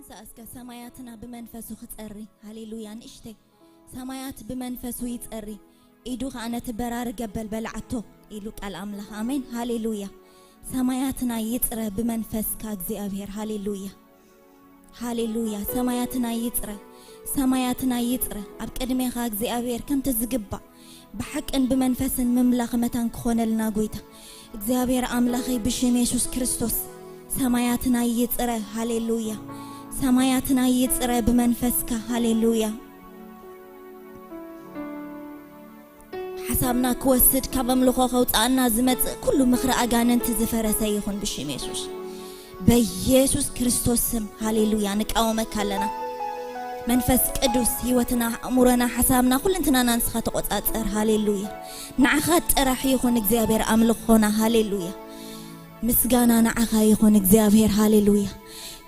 ንሳ እስከ ሰማያትና ብመንፈሱ ክጸሪ። ሃሌሉያ። ንእሽተይ ሰማያት ብመንፈሱ ይጸሪ፣ ኢዱ ኸኣ ነቲ በራሪ ገበል በላዓቶ ኢሉ ቃል ኣምላኽ። ኣሜን። ሃሌሉያ። ሰማያትና ይጽረ ብመንፈስካ እግዚኣብሔር። ሃሌሉያ። ሃሌሉያ። ሰማያትና ይጽረ፣ ሰማያትና ይጽረ። ኣብ ቅድሜኻ እግዚኣብሔር ከምቲ ዝግባእ ብሓቅን ብመንፈስን ምምላኽ መታን ክኾነልና ጎይታ እግዚኣብሔር ኣምላኸይ ብሽም የሱስ ክርስቶስ ሰማያትና ይጽረ። ሃሌሉያ። ሰማያትና ይጽረ ብመንፈስካ። ሃሌሉያ። ሓሳብና ክወስድ ካብ ኣምልኾ ከውጽኣና ዝመጽእ ኩሉ ምኽሪ ኣጋንንቲ ዝፈረሰ ይኹን ብሽም የሱስ። በኢየሱስ ክርስቶስ ስም ሃሌሉያ ንቃወመካ ኣለና። መንፈስ ቅዱስ ህይወትና፣ ኣእምሮና፣ ሓሳብና፣ ኩልንትናና ንስኻ ተቆጻጸር። ሃሌሉያ ንዓኻ ጥራሕ ይኹን እግዚኣብሔር ኣምልኾና። ሃሌሉያ ምስጋና ንዓኻ ይኹን እግዚኣብሔር። ሃሌሉያ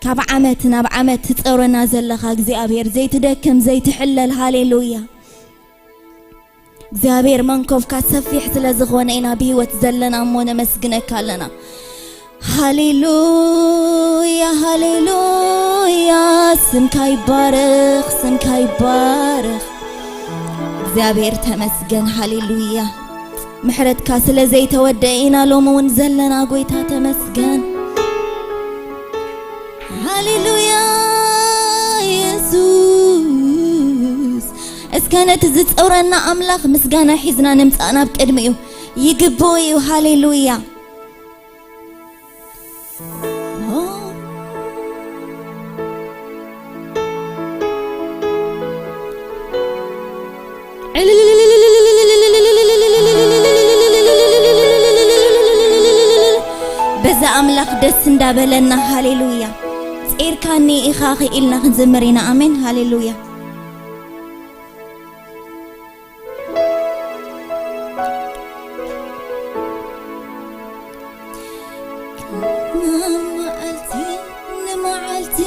ካብ ዓመት ናብ ዓመት ትጸውረና ዘለኻ እግዚኣብሔር ዘይትደክም ዘይትሕለል። ሃሌሉያ እግዚኣብሔር መንኮፍካ ሰፊሕ ስለ ዝኾነ ኢና ብህይወት ዘለና እሞ ነመስግነካ ኣለና። ሃሌሉያ ሃሌሉያ ስምካ ይባረኽ ስምካ ይባረኽ እግዚኣብሔር ተመስገን። ሃሌሉያ ምሕረትካ ስለ ዘይተወደአ ኢና ሎሚ እውን ዘለና ጎይታ ተመስገን። ሃሌሉያ የሱስ እስከ ነቲ ዝጸውረና ኣምላኽ ምስጋና ሒዝና ንምጻእ ናብ ቅድሚኡ ይግብኦ እዩ። ሃሌሉያ በዛ ኣምላኽ ደስ እንዳበለና ሃሌሉያ ጼርካኒ ኢኻ ኢልና ክንዝምር ኢና። ኣሜን ሃሌሉያ። መዓልቲ ንመዓልቲ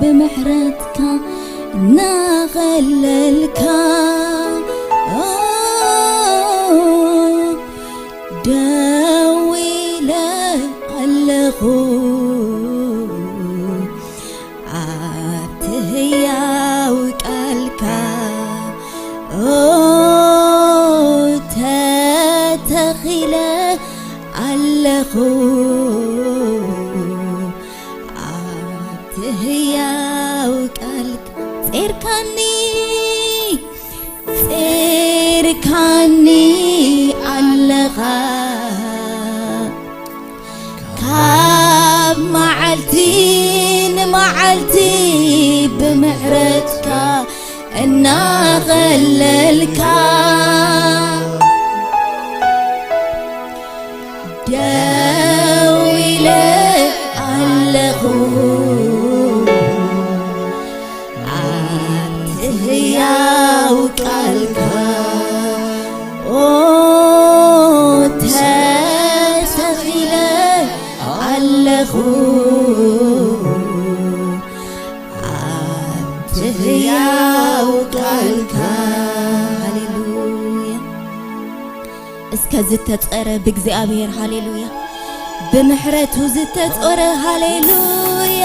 ብምሕረትካ እናኸለልካ ደው ኢለ ኣለኹ ኣብቲ ህያው ቃልካ ተተኺለ ኣለኹ ኣብቲ ህያው ቃልካ ጼርካኒ ጼርካኒ ኣለኻ ካብ መዓልቲ ንመዓልቲ ብምሕረትካ እናኸለልካ ደው ኢለ ኣለኹ ኣብቲ ህያው ቃልካ ተተኺለ ኣለኹ ኣብቲ ህያው ቃልካ። ሃሌሉያ እስከ ዝተጸረ ብእግዚኣብሔር ሃሌሉያ ብምሕረቱ ዝተጸረ ሃሌሉያ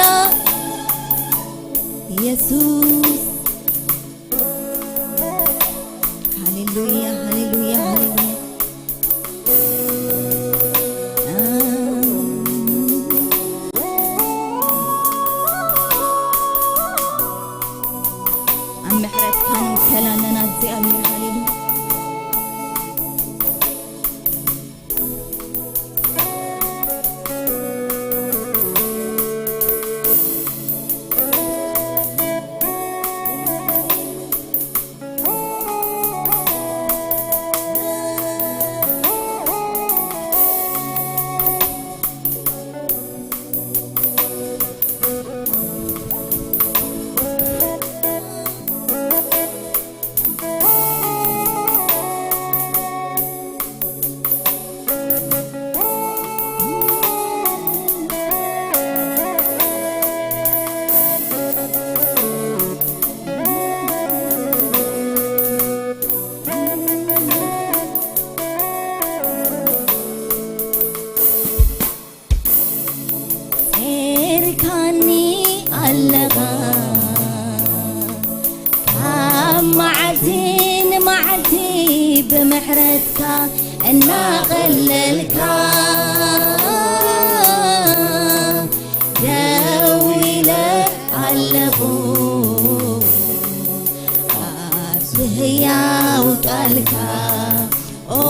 የሱስ ሃሌሉያ ሃሌሉያ ሃሌሉያ ኣብ ምሕረትካ ንውከል ኣለና እግዚኣብሔር ሃሌሉያ። ጸርካኒ ኣለኻ። ካብ መዓልቲ ንመዓልቲ ብምሕረትካ እናቐለልካ ደው ኢለ ኣለኹ። ኣብቲ ህያው ቃልካ ኦ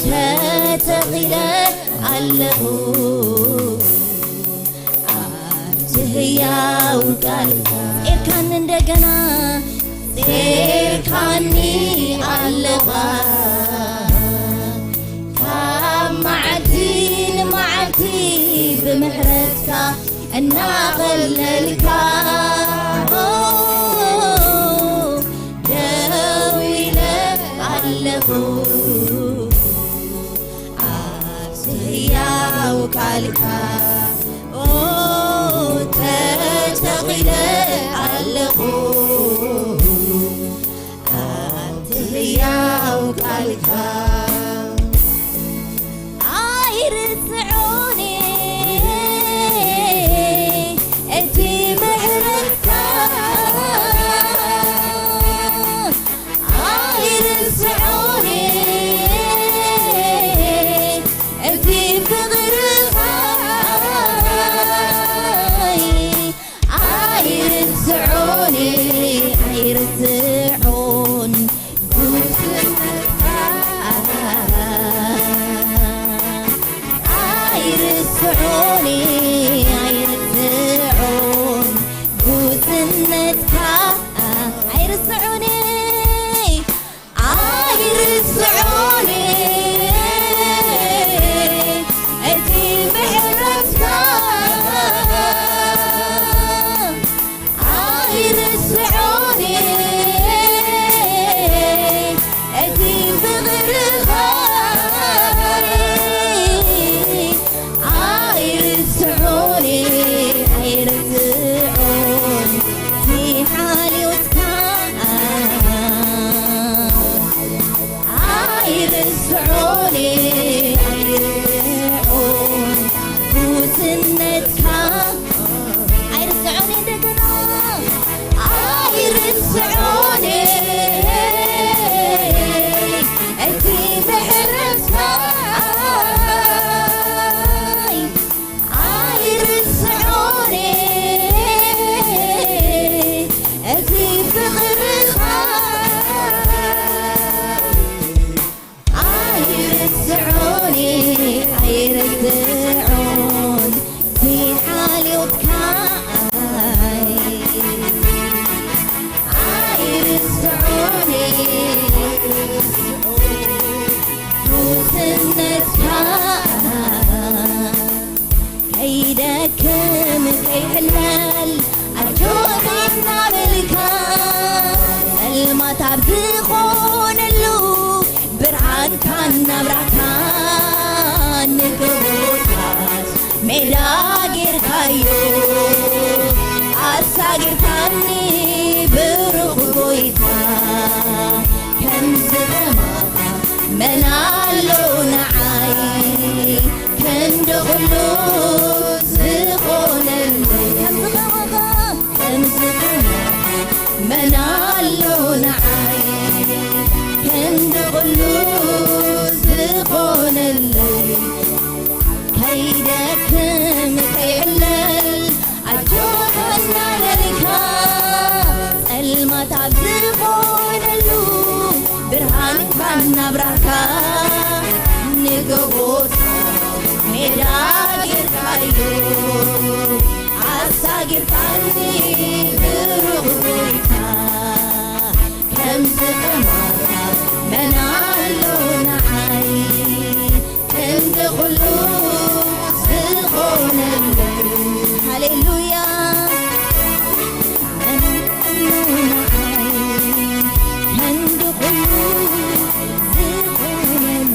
ተተኺለ ኣለኹ። ኣብቲ ህያው ቃልካ ጼርካኒ እንደገና ጼርካኒ ኣለኻ። ካብ መዓልቲ ንመዓልቲ ብምሕረትካ እናቐለልካ ደው ኢለ ኣለኹ። ኣብቲ ህያው ቃልካ ኦ ተተኺለ ኣለኹ። ኣብቲ ህያው ቃልካ ኣይርስዖን እቲ ምሕረትካ። ኣይርስዖን እቲ ፍቕርኻ። ኣይርስዖን ኣይርስዖን ጉስነትካ። ኣይርስዖን ኣይርስዖን ጉስነትካ። ኣይርስዖን ኣይርስዖን እቲ ምሕረትካ። ኣይርስዖን እቲ ፍቕርኻ። ኣይርስዖን ኣይርስዖን እቲ ሓልዮትካ። ኣይርስዖን ኣይርስዖን ጉስነትካ። ኣይርስዖን እንደገና። ኣይርስዖን እቲ ምሕረትካ። ኣይርስዖን እቲ ፍቕርኻ። ኣይርስዖን ኣይርስዖን እቲ ሓልዮትካ። ኣይርስዖን ጉስነትካ። ከይደክም ከይሕለል ኣጆኻ እናበልካ ጸልማት ኣብ ዝኾነሉ ብርሃንካ እናብራህካ ንጎቦታት ሜዳ ጌርካዮ። ኣሳጊርካኒ ብሩኽ ጎይታ ከምዚ ከማኻ መን ኣሎ ንዓይ ክንዲ ኩሉ ዝኾነለይ። ከምዚ ከማኻ መን ኣሎ ንዓይ ክንዲ ኩሉ ዝኾነለይ። ከይደክም ከይዕለል ኣጆኻ እናበልካ ጸልማት ኣብ ዝኾነሉ ብርሃንካ እናብራህካ ንጎቦታት ሜዳ ጌርካዮ። ኣሳጊርካኒ ብሩኽ ጎይታ ከምዚ ከማኻ መን ኣሎ ንዓይ ክንዲ ኩሉ ዝኾነለይ። ሃሌሉያ። መን ኣሎ ንዓይ ክንዲ ኩሉ ዝኾነለይ።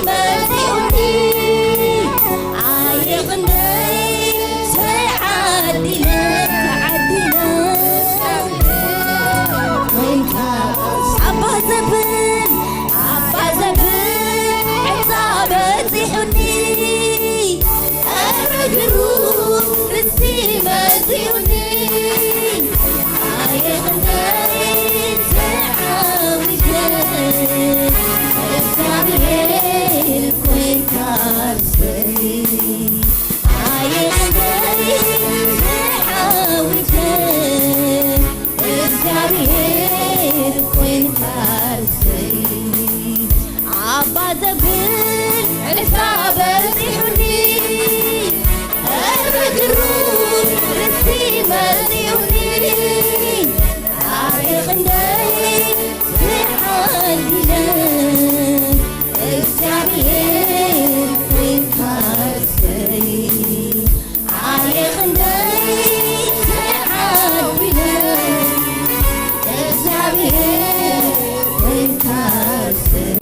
መጺኡኒ ኣየ ክንደይ ተዓዲለ ተዓዲለ ኮይንካ ኣባ ዘብል ኣባ ዘብል ዕፃ በጺሑኒ ኣረግሩ ርስቲ መጺኡኒ ኣየ ክንደይ ተዓዊተ እግዚኣብሔር ኮይንካ ርስቲ ኣየ ክንደይ ተዓዊተ እግዚኣብሔር ኮይንካ ርስቲ ኣባ ዘብል ዕልፋ በጺሑኒ እርግሩ ርስቲ መጺኡኒ ኣየ ክንደይ ተዓዲለ እግዚኣብሔር ኮይንካ ርስተይ ኣየ ክንደይ ተዓዲለ እግዚኣብሔር ኮይንካ ርስተይ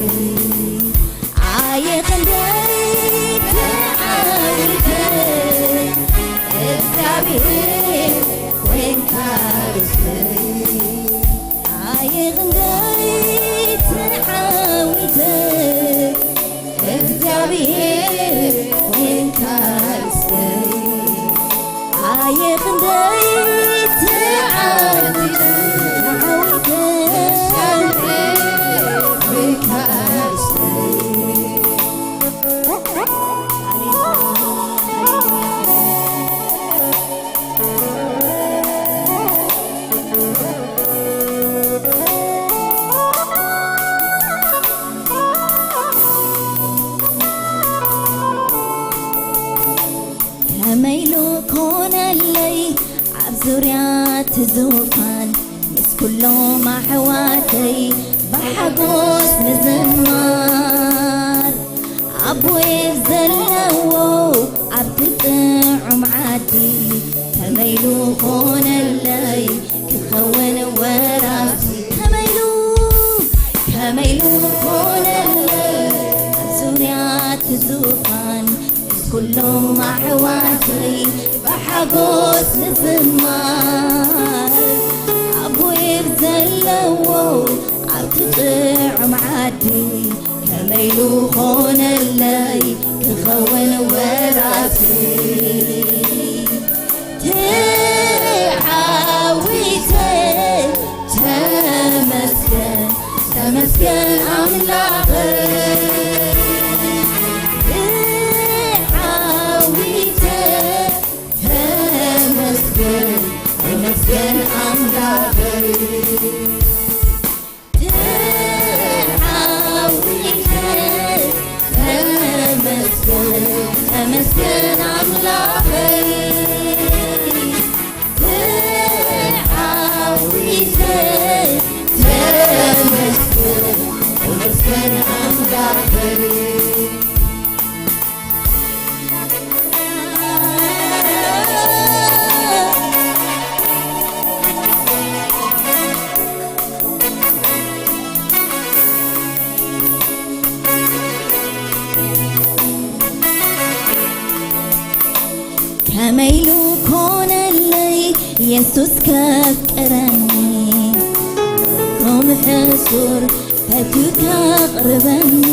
ኣየ ክንደይ ተዓዲለ እግዚኣብሔር ኮይንካ ርስተይ ኣየ ክንደይ ተዓዊተ እግዚኣብሔር ኮይንካ ርስተይ ኣየ ክንደይ ተዓዊተ ተዓዊተ እግዚኣብሔር ኮይንካ ርስተይ ከመይ ኢሉ ኮነለይ ኣብ ዙርያ እቲ ዙፋን ምስ ኩሎም ኣሕዋተይ ብሓጎስ ምዝማር ኣቦየ ዘለዎ ኣብቲ ጥዑም ዓዲ ከመይ ኢሉ ኮነለይ ክኸውን ወራሲ ከመይ ኢሉ ከመይ ኢሉ ኮነለይ ኣብ ዙርያ እቲ ዙፋን ምስ ኩሎም ኣሕዋተይ ብሓጎስ ምዝማር ኣቦየ ዘለዎ ኣብቲ ጥዑም ዓዲ ከመይ ኢሉ ኾነለይ ክኸውን ወራሲ ተዓዊተ ተመስገን ተመስገን ኣምላኸይ ተዓዊተ ተመስገን ተመስገን ኣምላኸይ ተዓዊተ ተመስገን ተመስገን ኣምላኸይ ተዓዊተ ተመስገን ተመስገን ኣምላኸይ ከመይ ኢሉ ኮነለይ የሱስ ከፍቅረኒ ሮም ሕሱር ፈትዩ ከቕርበኒ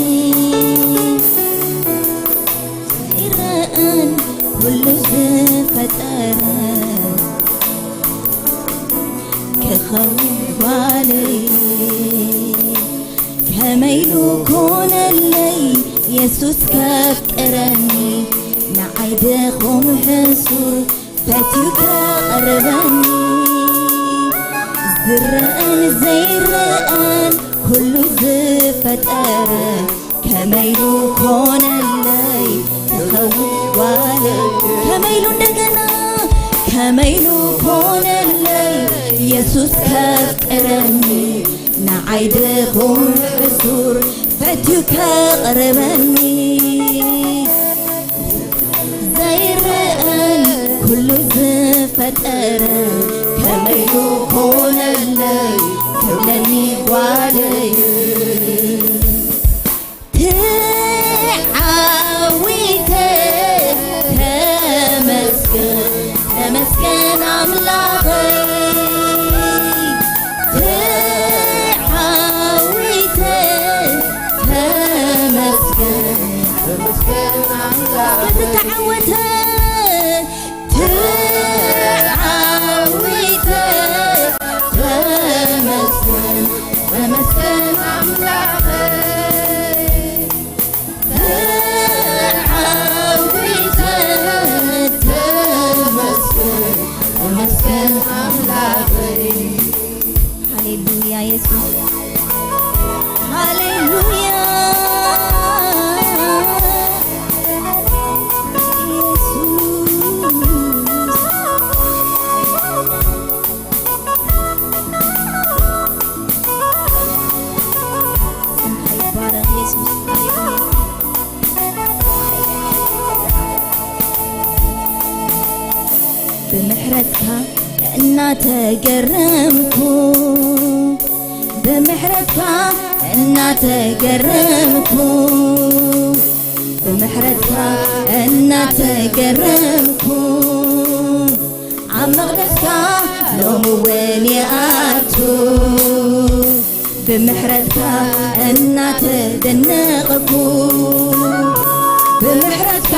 ይረአን ኩሉ ዝፈጠረ ክኸውን ጓለይ ከመይ ኢሉ ኮነለይ የሱስ ከፍቅረኒ ንዓይ ድኹም ሕሱር ፈትዩ ከቕርበኒ ዝረአን ዘይረአን ኩሉ ዝፈጠረ ከመይ ኢሉ ኮነለይ ክኸውን ጓለይ ከመይ ኢሉ እንደገና ከመይ ኢሉ ኮነለይ የሱስ ከፍቅረኒ ንዓይ ድኹም ሕሱር ፈትዩ ከቕርበኒ ዘይረአን ኩሉ ዝፈጠረ ከመይ ኢሉ ኮነለይ ክብለኒ ጓለይ ተዓዊተ ተዓዊተ ተመስገን፣ ተመስገን ኣምላኸይ። ተዓዊተ ተመስገን፣ ተመስገን ኣምላኸይ። ተዓወተ ተዓዊተ ተመስገን፣ ተመስገን ኣምላኸይ። ተዓዊተ ተመስገን፣ ተመስገን ኣምላኸይ። ሃሌሉያ የሱስ፣ ሃሌሉያ የሱስ። ስምካ ይባረክ የሱስ። ብምሕረትካ እናተገረምኩ፣ ብምሕረትካ እናተገረምኩ፣ ብምሕረትካ እናተገረምኩ፣ ኣብ መቕደስካ ሎሚ እውን ይኣቱ። ብምሕረትካ እናተደነቕኩ፣ ብምሕረትካ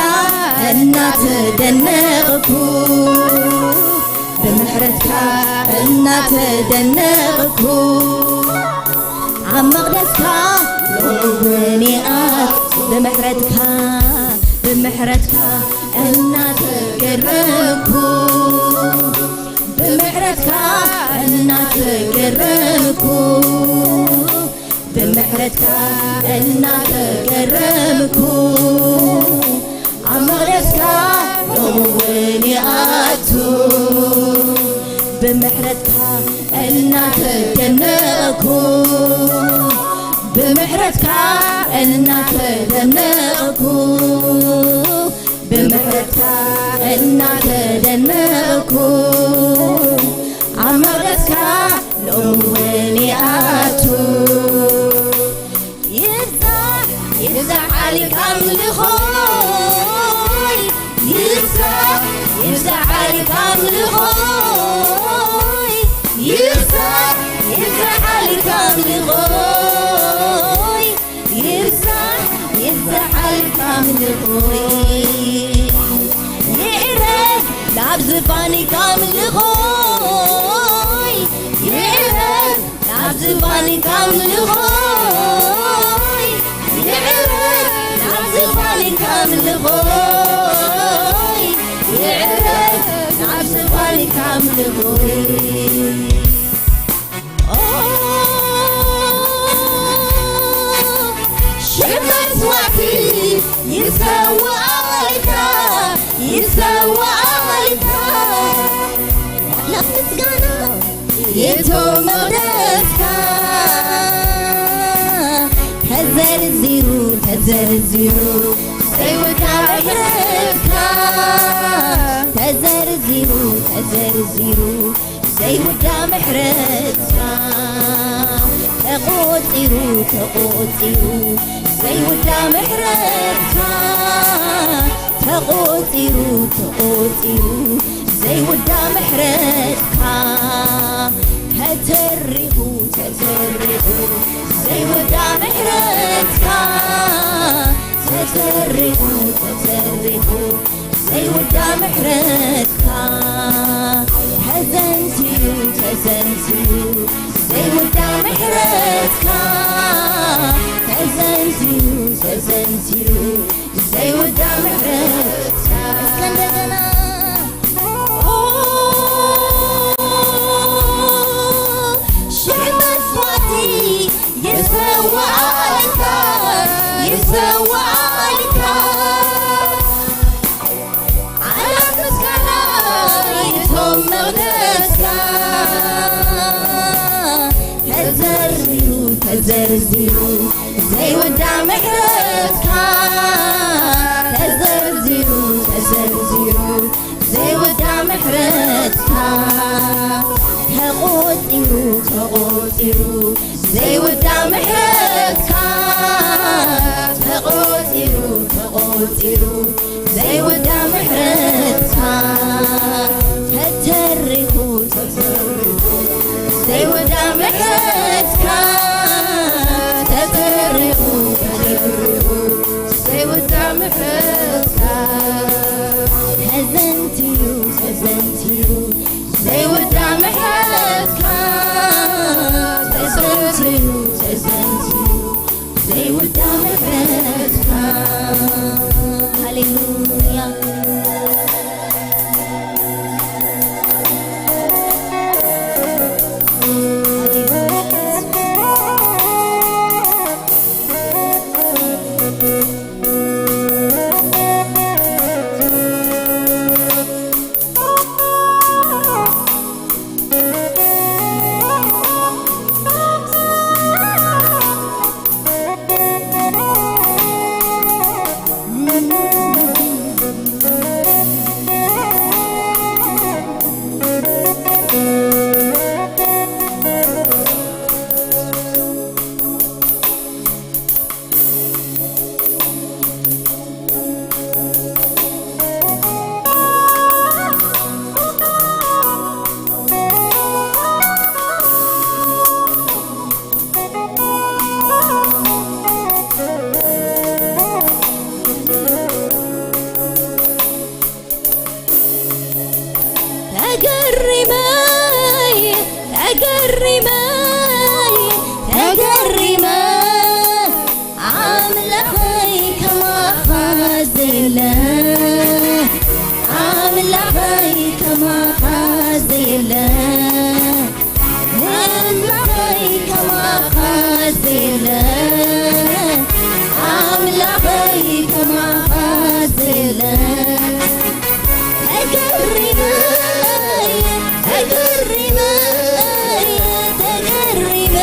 እናተደነቕኩ፣ ብምሕረትካ እናተደነቕኩ፣ ኣብ መቕደስካ ሎሚ እውን ይኣቱ። ብምሕረትካ፣ ብምሕረትካ እናተገረምኩ፣ ብምሕረትካ እናተገረምኩ፣ ብምሕረትካ እናተገረምኩ፣ ኣብ መቕደስካ ሎሚ እውን ይኣቱ። ብምሕረትካ እናተደነቕኩ፣ ብምሕረትካ እናተደነቕኩ፣ ብምሕረትካ እናተደነቕኩ፣ ኣብ መቕደስካ ሎሚ እውን ይኣቱ። ይብዛሕ፣ ይብዛሕ ዓሊካ ኣምልኾይ። ይብዛሕ፣ ይብዛሕ ዓሊካ ኣምልኾይ። ይብዛሕ፣ ይብዛሕ ዓሊካ ኣምልኾይ። ይብዛሕ፣ ይብዛሕ ዓሊካ ኣምልኾይ። ይዕረግ ናብ ዝፋንካ ኣምልኾይ። ይዕረግ ናብ ዝፋንካ ኣምልኾይ። ይዕረግ ናብ ዝፋንካ ኣምልኾይ። ይዕረግ ናብ ዝፋንካ ኣምልኾይ። ኦ፣ ሽሕ መስዋዕቲ ይሰዋእካ፣ ይሰዋእካ። ኣምላኽ ምስጋና የእቶ መቕደስካ። ተዘርዚሩ፣ ተዘርዚሩ ዘይውዳእ ምሕረትካ። ተዘርዚሩ፣ ተዘርዚሩ ዘይውዳእ ምሕረትካ። ተቖጺሩ፣ ተቖጺሩ ዘይውዳእ ምሕረትካ። ተቖጺሩ፣ ተቖጺሩ ዘይውዳእ ምሕረትካ። ተተሪኹ፣ ተተሪኹ ዘይውዳእ ምሕረትካ። ተተሪኹ፣ ተተሪኹ ዘይውዳእ ምሕረትካ። ተዘንትዩ፣ ተዘንትዩ ዘይውዳእ ምሕረትካ። ተዘንትዩ፣ ተዘንትዩ ዘይውዳእ ምሕረትካ። እስከ እንደገና። ኦ፣ ሽሕ መስዋዕቲ ይሰዋእካ፣ ይሰዋእካ። ዓላት ምስጋና ይቶም መቕደስካ። ተዘርዚሩ፣ ተዘርዚሩ ዘይውዳእ ምሕረትካ። ተዘርዚሩ፣ ተዘርዚሩ ዘይውዳእ ምሕረትካ። ተቖጺሩ፣ ተቖጺሩ ዘይውዳእ ምሕረትካ። ተቖጺሩ፣ ተቖ ተቖጺሩ ዘይወዳ ምሕረትካ፣ ተተሪኹ ተተሪኹ ዘይወዳ ምሕረትካ፣ ተተሪኹ ተተሪኹ ዘይወዳ ምሕረትካ፣ ተዘንትዩ ተዘንትዩ ዘይወዳ ምሕረትካ፣ ተዘንትዩ ተዘንትዩ ዘይውዳ ምሕረትካ። ሃሌሉያ። ተገሪመይ፣ ተገሪመይ፣ ተገሪመ። ኣምላኸይ ከማኻ ዘየለ፣ ኣምላኸይ ከማኻ ዘየለ፣ ኣምላኸይ ከማኻ ዘየለ፣ ኣምላኸይ ከማኻ ዘየለ። ተገሪመ፣ ተገሪመ፣ ተገሪመ።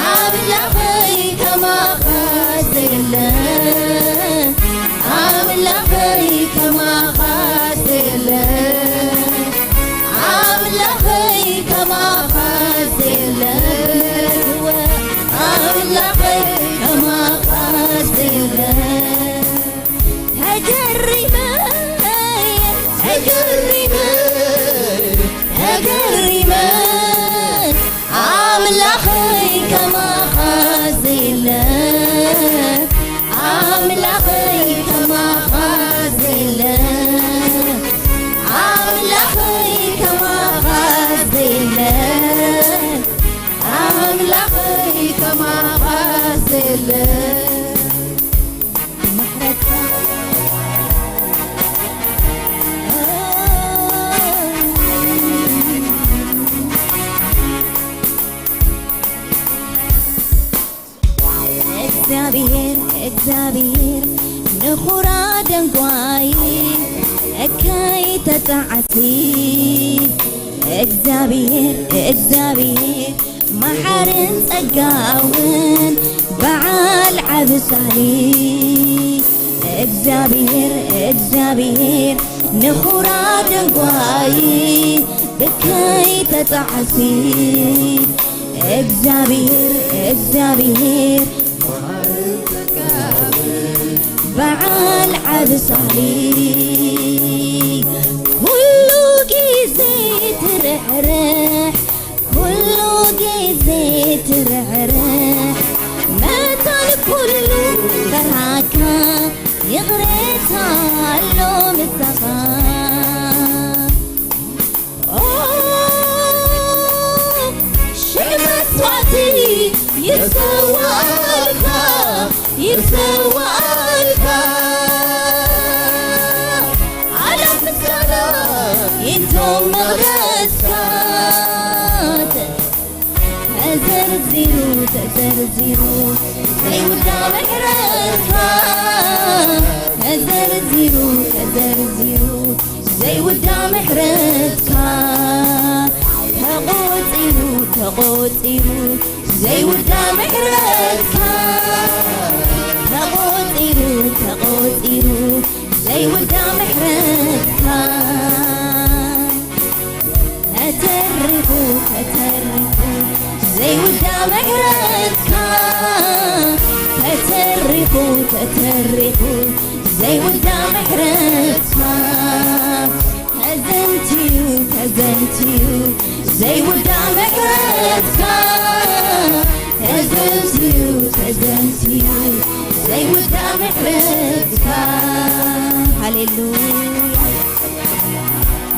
ኣምላኸይ ከማኻ ዘየለ፣ ኣምላኸይ ከማኻ ዘየለ፣ ኣምላኸይ ከማኻ ዘየለ፣ ኣምላኸይ ከማኻ ዘየለ። ተገሪመ፣ ተገሪመ፣ ተገሪመ። ኣምላኸይ ከማኻ ዘየለ፣ ኣምላኸይ ከማኻ ዘየለ፣ ኣምላኸይ ከማኻ ዘየለ፣ ኣምላኸይ ከማኻ ዘየለ። ምሕረትካ እግዚኣብሔር፣ እግዚኣብሔር ንኹራ ደንጓይ፣ እከይ ተጻዓቲ። እግዚኣብሔር፣ እግዚኣብሔር መሓርን ጸጋውን በዓል ዓቢ ሳሊ። እግዚኣብሔር፣ እግዚኣብሔር ንኹራ ደንጓይ፣ እከይ ተጻዓቲ። እግዚኣብሔር፣ እግዚኣብሔር በዓል ዓቢ ሳሊ። ኩሉ ግዜ ትርሕርሕ፣ ኩሉ ግዜ ትርሕርሕ፣ መታን ኩሉ ፍርሃካ፣ ይቕሬታ ኣሎ ምሳኻ። ኦ፣ ሽሕ መስዋዕቲ ይሰዋእልካ፣ ይሰዋእልካ። ኣላፍ ምስጋና ይንቶም መቕደስካ። ተዘርዚሩ፣ ተዘርዚሩ ዘይውዳ ምሕረትካ። ተዘርዚሩ፣ ተዘርዚሩ ዘይውዳ ምሕረትካ። ተቖጺሩ፣ ተቖጺሩ ዘይውዳ ምሕረትካ። ተቖጺሩ፣ ተቖጺሩ ዘይውዳ ምሕረትካ። ተተሪኹ፣ ተተሪኹ ዘይውዳ ምሕረትካ። ተተሪኹ፣ ተተሪፉ ዘይውዳእ ምሕረትካ ተዘንትዩ፣ ተዘንትዩ ዘይውዳእ ምሕረትካ ተዘንትዩ፣ ተዘንትዩ ዘይውዳእ ምሕረትካ። ሃሌሉያ።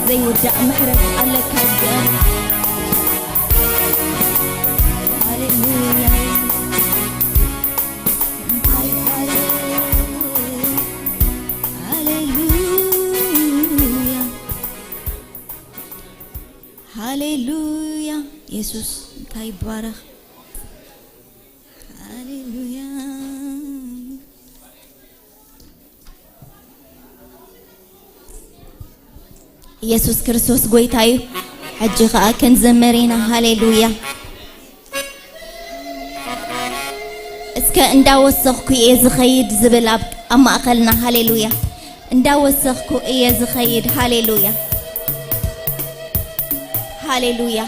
ዘይውዳእ ምሕረት ኣለካ እግዚኣብሔር። ሃሌሉያ። ሃሌሉያ። ሃሌሉያ። የሱስ እንታይ ይባረኽ። ሃሌሉያ። ኢየሱስ ክርስቶስ ጎይታ እዩ። ሕጂ ኸኣ ክንዘምር ኢና። ሃሌሉያ። እስከ እንዳወሰኽኩ እየ ዝኸይድ ዝብል ኣብ፣ ኣብ ማእኸልና። ሃሌሉያ። እንዳወሰኽኩ እየ ዝኸይድ። ሃሌሉያ። ሃሌሉያ።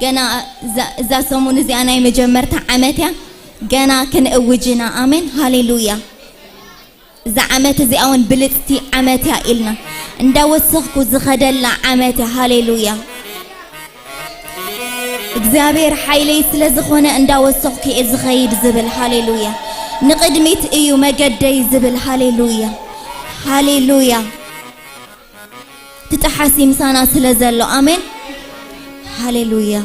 ገና እዛ፣ እዛ ሰሙን እዚኣ ናይ መጀመርታ ዓመት እያ። ገና ክንእውጅ ኢና። ኣሜን። ሃሌሉያ። እዛ ዓመት እዚኣ እውን ብልጽቲ ዓመት እያ ኢልና እንዳወሰኽኩ ዝኸደላ ዓመት እያ። ሃሌሉያ። እግዚኣብሔር ሓይለይ ስለ ዝኾነ እንዳወሰኽኩ እየ ዝኸይድ ዝብል። ሃሌሉያ። ንቕድሚት እዩ መገደይ ዝብል። ሃሌሉያ። ሃሌሉያ። ትጠሓሲ ምሳና ስለ ዘሎ። ኣሜን። ሃሌሉያ።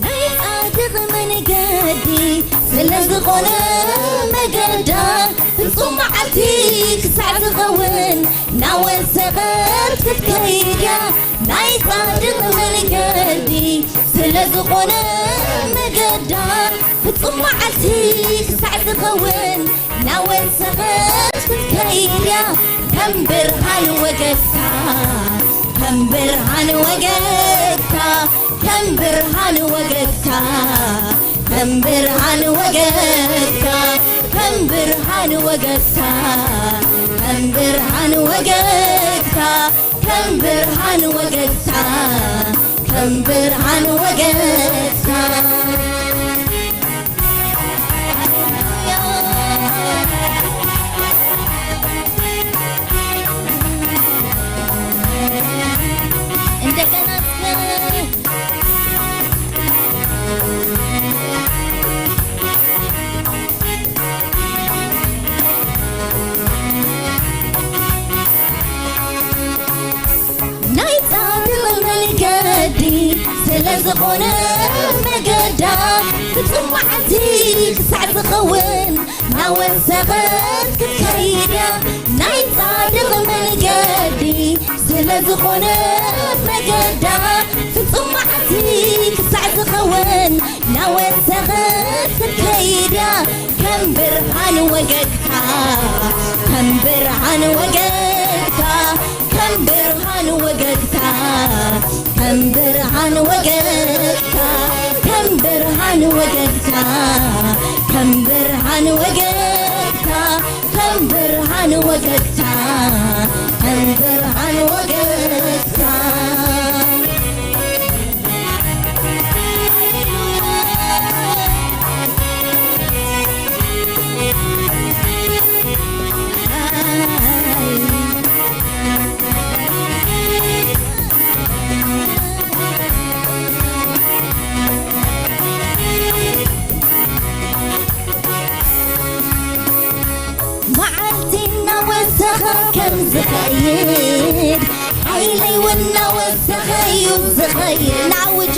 ናይ ጻድቕ መንገዲ ስለ ዝኾነ መገዳ ፍጹም መዓልቲ ክሳዕ ዝኸውን ናወሰኸት ክትከይድ እያ። ናይ ጻድቕ መንገዲ ስለ ዝኾነ መገዳ ፍጹም መዓልቲ ክሳዕ ዝኸውን ናወሰኸት ክትከይድ እያ። ከም ብርሃን ወገግታ፣ ከም ብርሃን ወገግታ፣ ከም ብርሃን ወገግታ፣ ከም ብርሃን ወገግታ፣ ከም ብርሃን ወገግታ፣ ከም ብርሃን ወገግታ፣ ከም ብርሃን ወገግታ፣ ከም ብርሃን ወገግታ። እንደገና እስከ ናይ ጻድቕ መንገዲ ስለ ዝኾነ መገዳ ፍጹም መዓልቲ ክሳዕ ዝኸውን ናወሰኸት ክትከይድ እያ። ናይ ጻድቕ መንገዲ ስለ ዝኾነ መገዳ ፍጹም መዓልቲ ክሳዕ ዝኸውን ናወሰኸት ክትከይድ እያ። ከም ብርሃን ወገግታ፣ ከም ብርሃን ወገግታ፣ ከም ብርሃን ወገግታ፣ ከም ብርሃን ወገግታ፣ ከም ብርሃን ወገግታ፣ ከም ብርሃን ወገግታ፣ ከም ብርሃን ወገግታ፣ ከም ብርሃን ወገግታ። መዓልቲ እናወሰኸ ከም ዝኸይድ፣ ሓይለይ እውን እናወሰኸ እዩ ዝኸይድ። ንኣውጆ።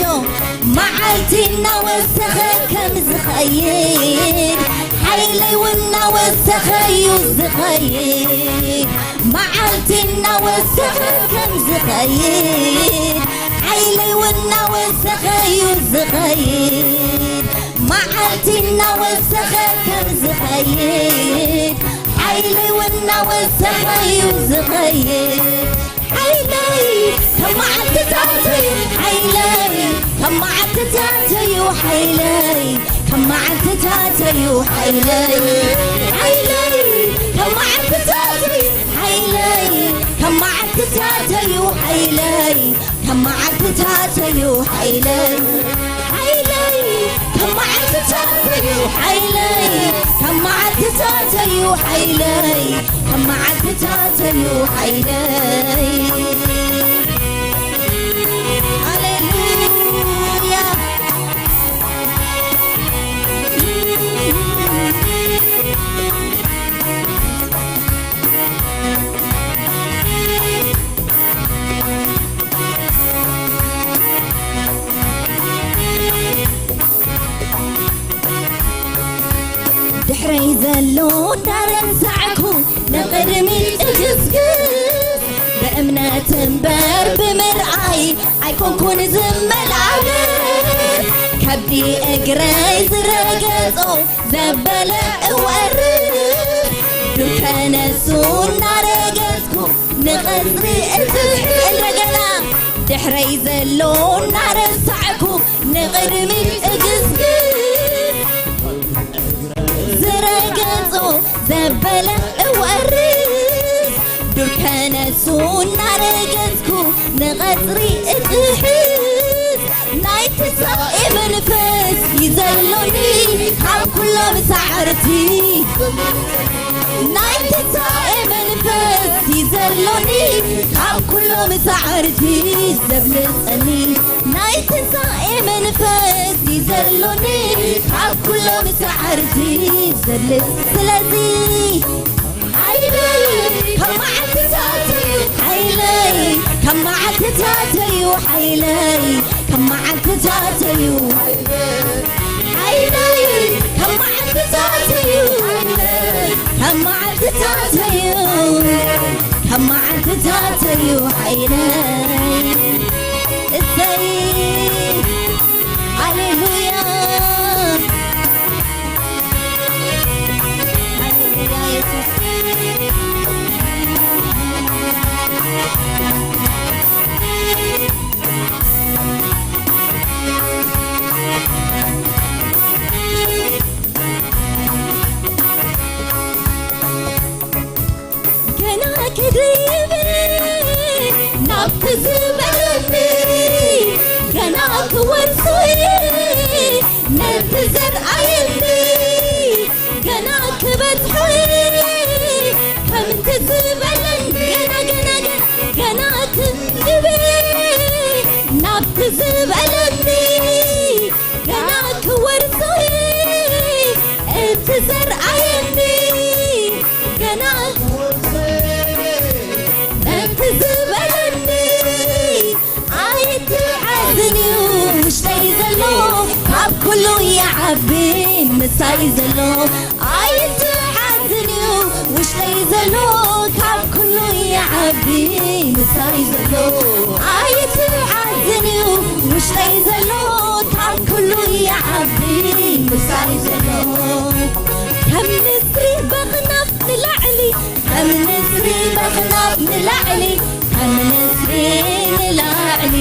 መዓልቲ እናወሰኸ ከም ዝኸይድ፣ ሓይለይ እውን እናወሰኸ እዩ ዝኸይድ። መዓልቲ እናወሰኸ ከም ዝኸይድ፣ ሓይለይ እውን እናወሰኸ እዩ ዝኸይድ። መዓልቲ እናወሰኸ ከም ዝኸይድ፣ ሓይለይ እውን እናወሰኸ እዩ ዝኸይድ። ሓይለይ ከም መዓልትታተዩ፣ ሓይለይ ከም መዓልትታተዩ፣ ሓይለይ ከም መዓልትታተዩ፣ ሓይለይ፣ ሓይለይ ከም መዓልትታተዩ፣ ሓይለይ ከም መዓልትታተዩ፣ ሓይለይ ከም መዓልትታተዩ፣ ሓይለይ፣ ሓይለይ ከም መዓልትታተዩ፣ ሓይለይ ከም መዓልትታተዩ፣ ሓይለይ ከም መዓልትታተዩ፣ ሓይለይ። ሃሌሉያ። ድሕረይ ዘሎ እንዳረሳዕኩ ንቕድሚት እግስግስ፣ ብእምነት እምበር ብምርኣይ ኣይኮንኩን ዝመላለስ። ከብዲ እግረይ ዝረገጾ ዘበለ እወርስ፣ ዱር ከነሱ እናረገጽኩ ንቐጽሪ እጽፍ። እንደገና ድሕረይ ዘሎ እናረሳዕኩ ንቕድሚት እግስግስ፣ ዝረገጾ ዘበለ እወርስ፣ ዱር ከነሱ እናረገጽኩ ንቐጽሪ እጥሕስ። ናይ ትንሳኤ መንፈስ ይዘሎኒ ካብ ኩሎም ሳዕርቲ፣ ናይ ትንሳኤ መንፈስ ይዘሎኒ ካብ ኩሎም ሳዕርቲ ዘብልጸኒ። ናይ ትንሳኤ መንፈስ ይዘሎኒ ካብ ኩሎም ሳዕርቲ ዘብልጽ። ስለዚ ሓይለይ ከም መዓልትታተዩ፣ ሓይለይ ከም መዓልትታተዩ፣ ሓይለይ ከም መዓልትታተዩ፣ ሓይለይ ከም መዓልትታተዩ፣ ከም መዓልትታተዩ፣ ከም መዓልትታተዩ ሓይለይ። እሰይ። ሃሌሉያ። ሃሌሉያ የሱስ። ገና ክድይብ ናብቲ ዝበለኒ፣ ገና ክወርሶ ነቲ ዘርኣየኒ፣ ገና ክበጽሖ ከምቲ ዝበለኒ፣ ገና፣ ገና፣ ገና፣ ገና ክድይብ ናብቲ ዝበለኒ፣ ገና ክወርሶ እቲ ዘርኣየኒ፣ ገና ክወርሶ እቲ ዝበለኒ። ኣይትሓዝን እዩ ውሽጠይ ዘሎ፣ ካብ ኩሉ ይዓቢ ምሳይ ዘሎ። ኣይትሓዝን እዩ ውሽጠይ ዘሎ፣ ካብ ኩሉ ይዓቢ ምሳይ ዘሎ። ኣይትሓዝን እዩ ውሽጠይ ዘሎ፣ ካብ ኩሉ ይዓቢ ምሳይ ዘሎ። ከም ንስሪ በኽናፍ ንላዕሊ፣ ከም ንስሪ በኽናፍ ንላዕሊ፣ ከም ንስሪ ንላዕሊ፣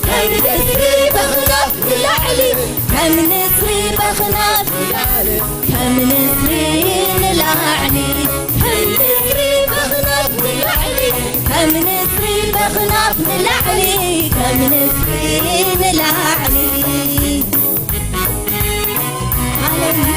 ከም ንስሪ በኽናፍ ንላዕሊ፣ ከም ንስሪ በኽናፍ ንላዕሊ፣ ከም ንስሪ ንላዕሊ፣ ከም ንስሪ በኽናፍ ንላዕሊ፣ ከም ንስሪ በኽናፍ ንላዕሊ፣ ከም ንስሪ ንላዕሊ። ሃሌሉያ።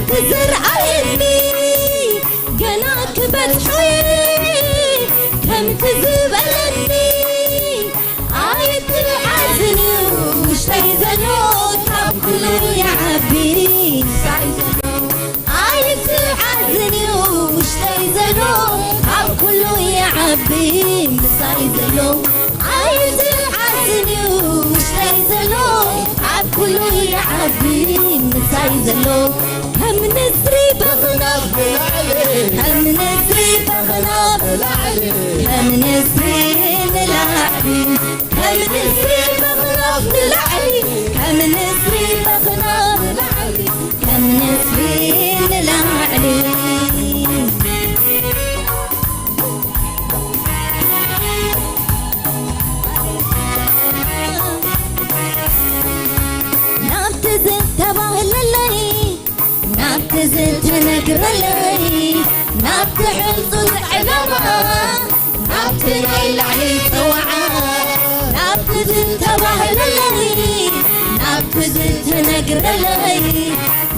ክዝርኣየኒ ገና ክበጽሖ ከምቲ ዝበለኒ ኣይትሓዝን እዩ ውሽጠይ ዘሎ ካብ ኩሉ ይዓቢ ኣይትሓዝን እዩ ውሽጠይ ዘሎ ካብ ኩሉ ይዓቢ ምሳይ ዘሎ ኣይትሓዝን እዩ ውሽጠይ ዘሎ ካብ ኩሉ ይዓቢ ምሳይ ዘሎ ከም ንስሪ በኽናፍ ከም ንስሪ በኽናፍ ከም ንስሪ ንላዕሊ ከም ንስሪ በኽናፍ ንላዕሊ ከም ንስሪ በኽናፍ ንላዕሊ ከም ንስሪ ንላዕሊ ናብቲ ዝተባህለለይ ናብቲ ዝተነግረለይ ናብቲ ሕንጹ ዝዕለማ ናብቲ ናይ ላዕሊ ጽዋዓ ናብቲ ዝተባህለለይ ናብቲ ዝተነግረለይ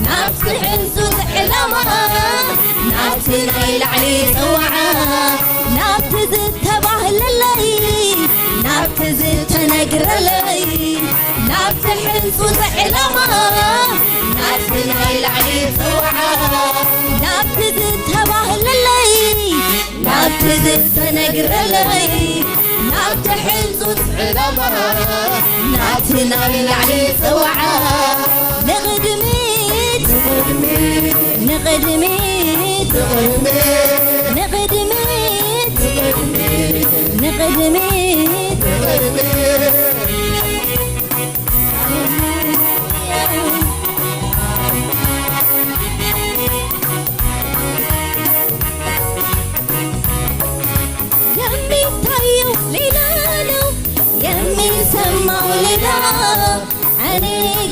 ናብቲ ሕንጹ ዝዕለማ ናብቲ ናይ ላዕሊ ጽዋዓ ናብቲ ዝተባህለለይ ናብቲ ዝተነግረለይ ናብቲ ሕንጹ ዝዕለማ ናብቲ ናይ ላዕሊ ጽዋዓ ናብቲ ዝተባህለለይ ናብቲ ዝተነግረለይ ናብቲ ሕንጹ ዝዕለማ ናብቲ ናይ ላዕሊ ጽዋዓ ንቕድሚት ንቕድሚት ንቕድሚት ንቕድሚት የሚታየው ሌላ ነው፣ የሚሰማው ሌላ። እኔ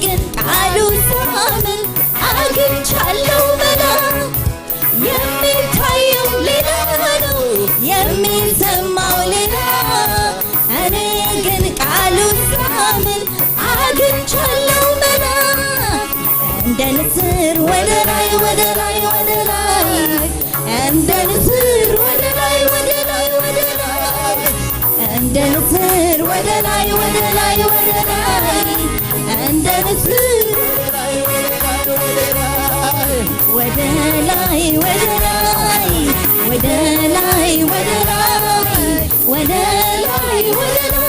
ግን ቃሉ ሳምን አግኝቻለሁ መላ። የሚታየው ሌላ ነው፣ የሚሰማው ሌላ። እኔ ግን ቃሉ ሳምን አግኝቻለሁ መላ። እንደ ንስር ወደ ላይ ወደ ላይ ወደ ላይ እንደ ንስር ወደ ላይ ወደ ላይ ወደ ላይ እንደ ንስር ወደ ላይ ወደ ላይ ወደ ላይ እንደ ንስር ወደ ላይ ወደ ላይ ወደ ላይ ወደ ላይ ወደ ላይ ወደ ላይ ወደ ላይ ወደ ላይ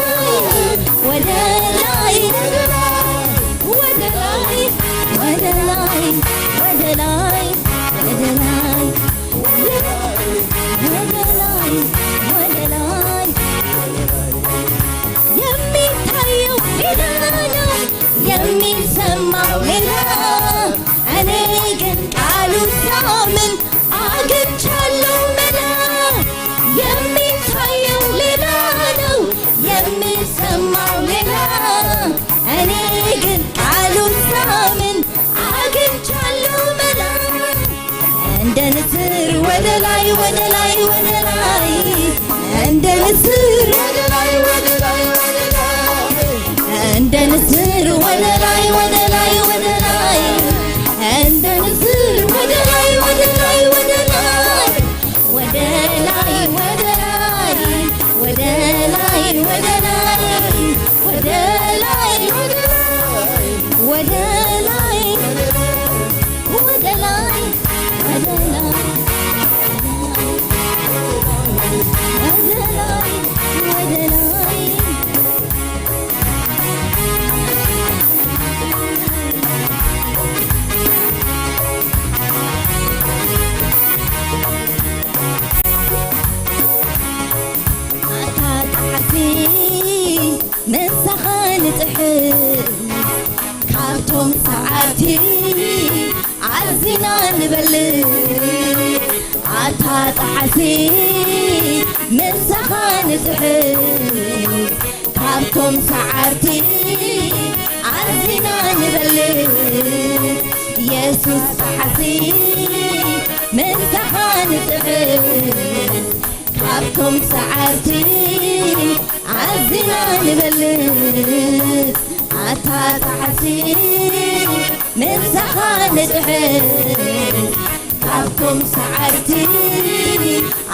ወደ ላይ ወደ ላይ ወደ ላይ ወደ ላይ ወደ ላይ ወደ ላይ የሚታየው ሌላ ነው፣ የሚሰማው ሌላ። እኔ ግን ቃሉ ሳምን አግኝቻለሁ መላ። የሚታየው ሌላ ነው፣ የሚሰማው ሌላ። እኔ ግን ቃሉ ሳምን አግኝቻለሁ መላ። እንደ ንስር ወደ ላይ ወደ ላይ ወደ ላይ እንደ ንስር ወደ ላይ ወደ ላይ ወደ ላይ እንደ ንስር ወደ ላይ ወደ ላይ ወደ ላይ እንደ ንስር ወደ ላይ ወደ ላይ ወደ ላይ ወደ ላይ ወደ ላይ ወደ ላይ ወደ ላይ ወደ ላይ ወደ ላይ ወደ ላይ ወደ ላይ ወደ ላይ ወደ ላይ ኣታ ጸሓፊ ምሳኻ ንጽሕፍ ካብቶም ሰዓርቲ ኣዚና ንበልጽ ኣታ ጸሓፊ ምሳኻ ንጽሕፍ ካብቶም ሰዓርቲ ኣዚና ንበልጽ የሱስ ጸሓፊ ምሳኻ ንጽሕፍ ካብቶም ሰዓርቲ ኣዚና ንበልጽ ኣታ ጸሓፊ ምሳኻ ንጽሕት ካብቶም ሰዓርቲ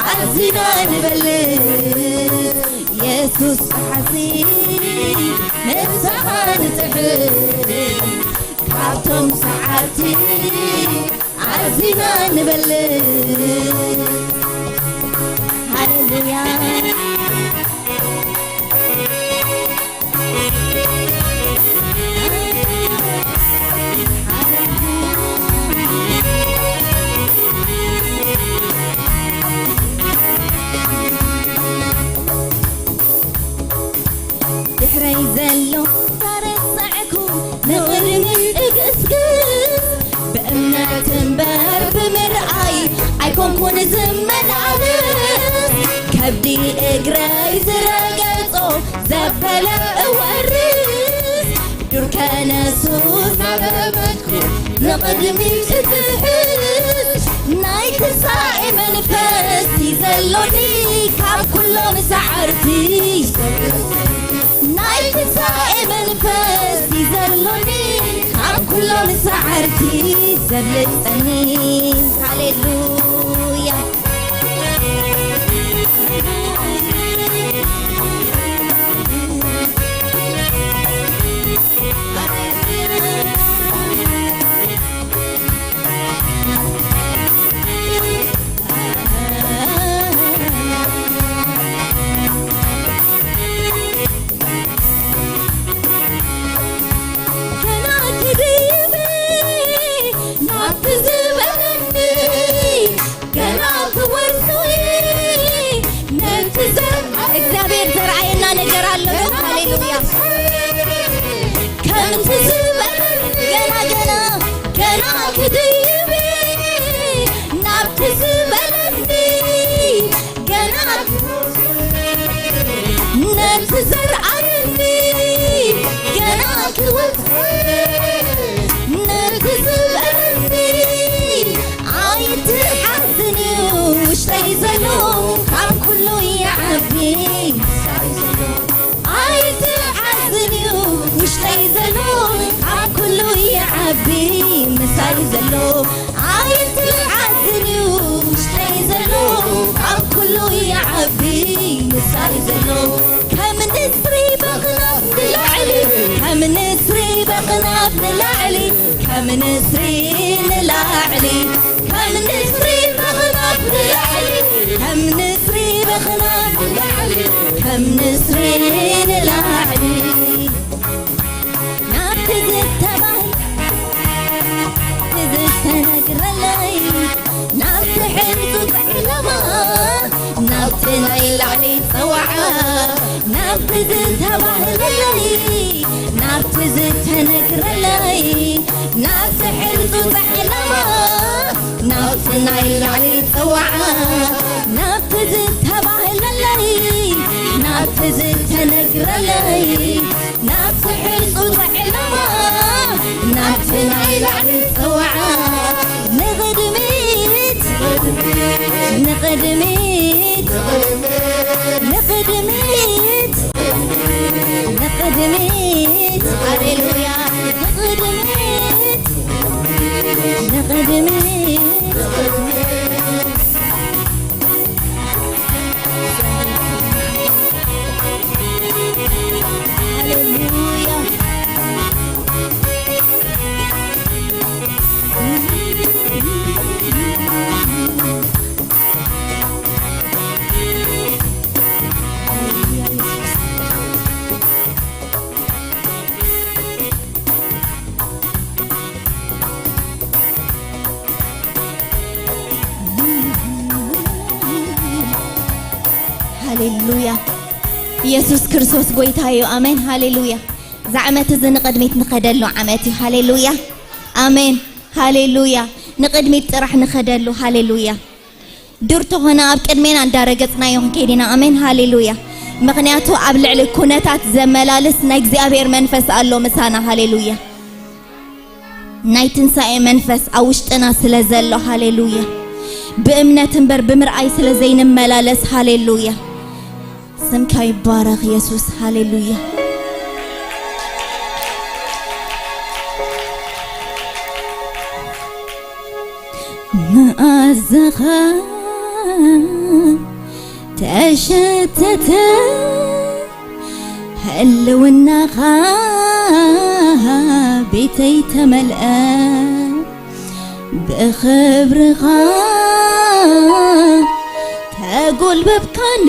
ኣዚና ንበልጽ። የሱስ ሰዓርቲ ምሳኻ ንጽሕት ካብቶም ሰዓርቲ ኣዚና ንበልጽ። ሃሌሉያ። ድሕረይ ዘሎ ታረሳዕኩ ንቕድሚት እግስግስ። ብእምነት እምበር ብምርኣይ ኣይኮንኩን ዝመላለስ። ከብዲ እግረይ ዝረገጾ ዘበለ እወርስ። ዱር ከነሱ ናበመትኩ ንቕድሚት እትሕዝ። ናይ ትንሳኤ መንፈስ እዩ ዘሎኒ ካብ ኩሎም ሰዓርቲ። ናይ ትንሳኤ መንፈስ እዩ ዘሎኒ ካብ ኩሎም ሰዓርቲ ዘብልጸኒ። ሃሌሉያ። ገና ክድይብ ናብቲ ዝበለኒ፣ ገና ክወርሱ ነቲ ዘር-፣ እግዚኣብሔር ዘርኣየና ነገር ኣሎ። ሃሌሉያ። ከምቲ ዝበለኒ ገና፣ ገና፣ ገና ክድይብ ናብቲ ዝበለኒ፣ ገና ነቲ ዘርኣየኒ፣ ገና ክወጽእ ነቲ ዝበለኒ። ኣይትሓዝን እዩ ውሽጠይ ዘሎ ካብ ኩሉ ይዓቢ። ኣይትሓዝን እዩ ውሽጠይ ዘሎ ካብ ኩሉ ይዓቢ። ምሳይ ዘሎ ኣይትሓዝን እዩ ውሽጠይ ዘሎ ካብ ኩሉ ይዓቢ። ምሳይ ዘሎ ከም ንስሪ በኽናፍ ንላዕሊ፣ ከም ንስሪ በኽናፍ ንላዕሊ፣ ከም ንስሪ ንላዕሊ፣ ከም ንስሪ በኽናፍ ንላዕሊ፣ ከም ንስሪ በኽናፍ ንላዕሊ፣ ከም ንስሪ ንላዕሊ። ናብቲ ዝተባህለ፣ ናብቲ ዝተነግረለይ፣ ናብቲ ሕንጹ ዕላማ፣ ናብቲ ናይ ላዕሊ ጸዋዓ፣ ናብቲ ዝተባህለለይ፣ ናብቲ ዝተነግረለይ፣ ናብቲ ሕንጹ ዕላማ፣ ናብቲ ናይ ላዕሊ ጸዋዓ፣ ናብቲ ዝተባህለለይ፣ ናብቲ ዝተነግረለይ፣ ናብቲ ሕጹ ዕላማ፣ ናብቲ ናይ ላዕሊ ጸዋዓ፣ ንቕድሚት፣ ንቕድሚት፣ ንቕድሚት፣ ንቕድሚት፣ ሃሌሉያ፣ ንቕድሚት፣ ንቕድሚት። ሃሌሉያ። ሃሌሉያ። ኢየሱስ ክርስቶስ ጎይታ እዩ። ኣሜን። ሃሌሉያ። እዛ ዓመት እዚ ንቕድሚት ንኸደሉ ዓመት እዩ። ሃሌሉያ። ኣሜን። ሃሌሉያ። ንቕድሚት ጥራሕ ንኸደሉ። ሃሌሉያ። ዱር ተኾነ ኣብ ቅድሜና እንዳረገጽናዮ ክንከይድ ኢና። ኣሜን። ሃሌሉያ። ምኽንያቱ ኣብ ልዕሊ ኩነታት ዘመላልስ ናይ እግዚኣብሔር መንፈስ ኣሎ ምሳና። ሃሌሉያ። ናይ ትንሳኤ መንፈስ ኣብ ውሽጥና ስለ ዘሎ። ሃሌሉያ። ብእምነት እምበር ብምርኣይ ስለ ዘይንመላለስ። ሃሌሉያ። ስምካ ይባረኽ የሱስ። ሃሌሉያ። መኣዛኻ ተሸተተ፣ ህልውናኻ ቤተይ ተመልአ። ብኽብርኻ ተጎልበብካኒ፣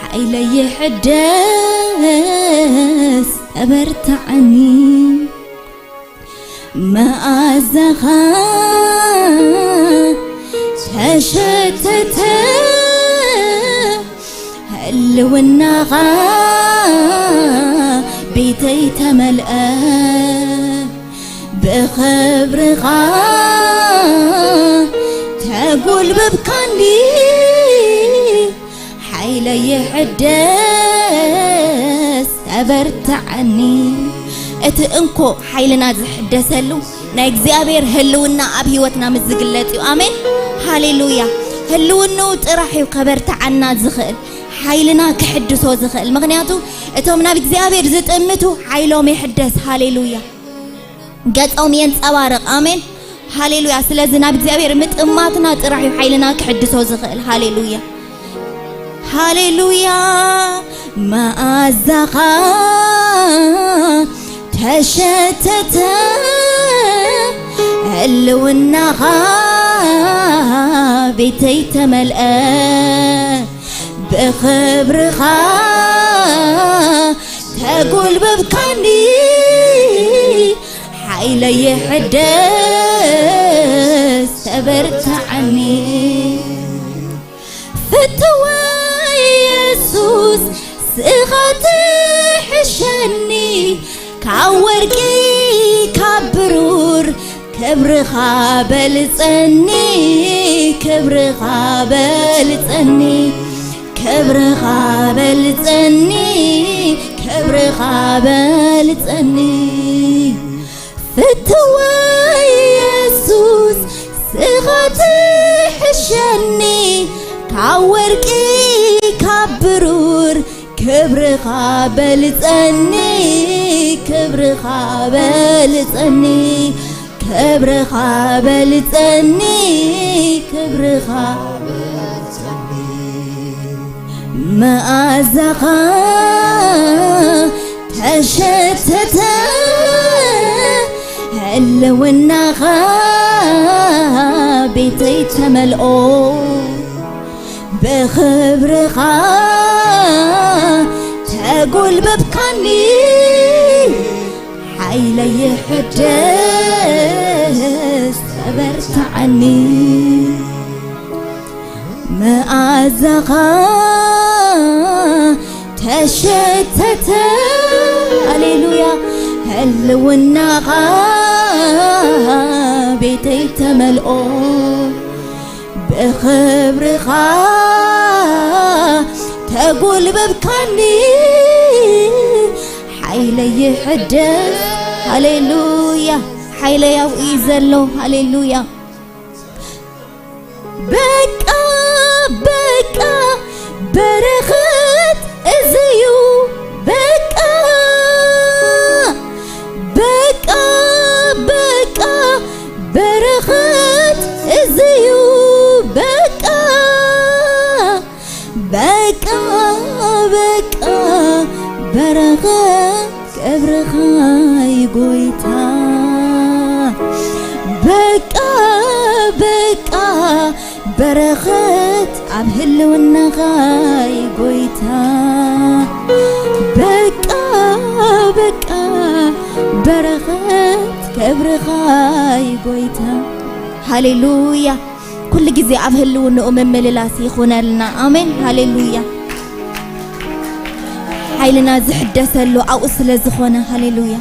ሓይለይ ይሕደስ ተበርትዓኒ። መኣዛኻ ተሸተተ፣ ህልውናኻ ቤተይ ተመልአ። ብኽብርኻ ተጎልበብካኒ፣ ሓይለይ ይሕደስ ተበርትዓኒ። እቲ እንኮ ሓይልና ዝሕደሰሉ ናይ እግዚኣብሔር ህልውና ኣብ ህይወትና ምስ ዝግለጽ እዩ። ኣሜን፣ ሃሌሉያ። ህልውንኡ ጥራሕ እዩ ከበርትዓና ዝኽእል፣ ሓይልና ክሕድሶ ዝኽእል። ምኽንያቱ እቶም ናብ እግዚኣብሔር ዝጥምቱ ሓይሎም ይሕደስ። ሃሌሉያ። ገጾም የንጸባርቕ። ኣሜን፣ ሃሌሉያ። ስለዚ ናብ እግዚኣብሔር ምጥማትና ጥራሕ እዩ ሓይልና ክሕድሶ ዝኽእል። ሃሌሉያ፣ ሃሌሉያ። መኣዛኻ ተሸተተ፣ ህልውናኻ ቤተይ ተመልአ። ብኽብርኻ ተጎልበብካኒ፣ ሓይለይ ይሕደስ ተበርትዓኒ። ፍትወ የሱስ ስኻ ትሕሸኒ፣ ካብ ወርቂ ካብ ብሩር ክብርኻ በልጸኒ፣ ክብርኻ በልጸኒ፣ ክብርኻ በልጸኒ፣ ክብርኻ በልጸኒ። ፍትወ የሱስ ስኻ ትሕሸኒ፣ ካብ ወርቂ ካብ ብሩር ክብርኻ በልጸኒ፣ ክብርኻ በልጸኒ፣ ክብርኻ በልጸኒ፣ ክብርኻ በልጸኒ። መኣዛኻ ተሸተተ፣ ህልውናኻ ቤተይ ተመልኦ። ብኽብርኻ ተጎልበብካኒ፣ ሓይለይ ይሕደስ ተበርትዓኒ። መኣዛኻ ተሸተተ፣ ሃሌሉያ፣ ህልውናኻ ቤተይ ተመልኦ። ብኽብርኻ ተጎልበብካኒ፣ ሓይለይ ይሕደስ። ሃሌሉያ፣ ሓይለይ ኣብኡ እዩ ዘሎ። ሃሌሉያ። በቃ በቃ በረኸት እዝዩ በቃ በቃ በቃ በረኸት እዝዩ በቃ በቃ በቃ በረኸት ክብርኻ እዩ ጎይታ። በቃ በቃ በረኸት ኣብ ህልውናኻ እዩ ጎይታ። በቃ በቃ በረኸት ክብርኻ እዩ ጎይታ። ሃሌሉያ። ኩሉ ግዜ ኣብ ህልውንኡ ምምልላስ ይኹነልና። ኣሜን፣ ሃሌሉያ። ሓይልና ዝሕደሰሉ ኣብኡ ስለ ዝኾነ፣ ሃሌሉያ።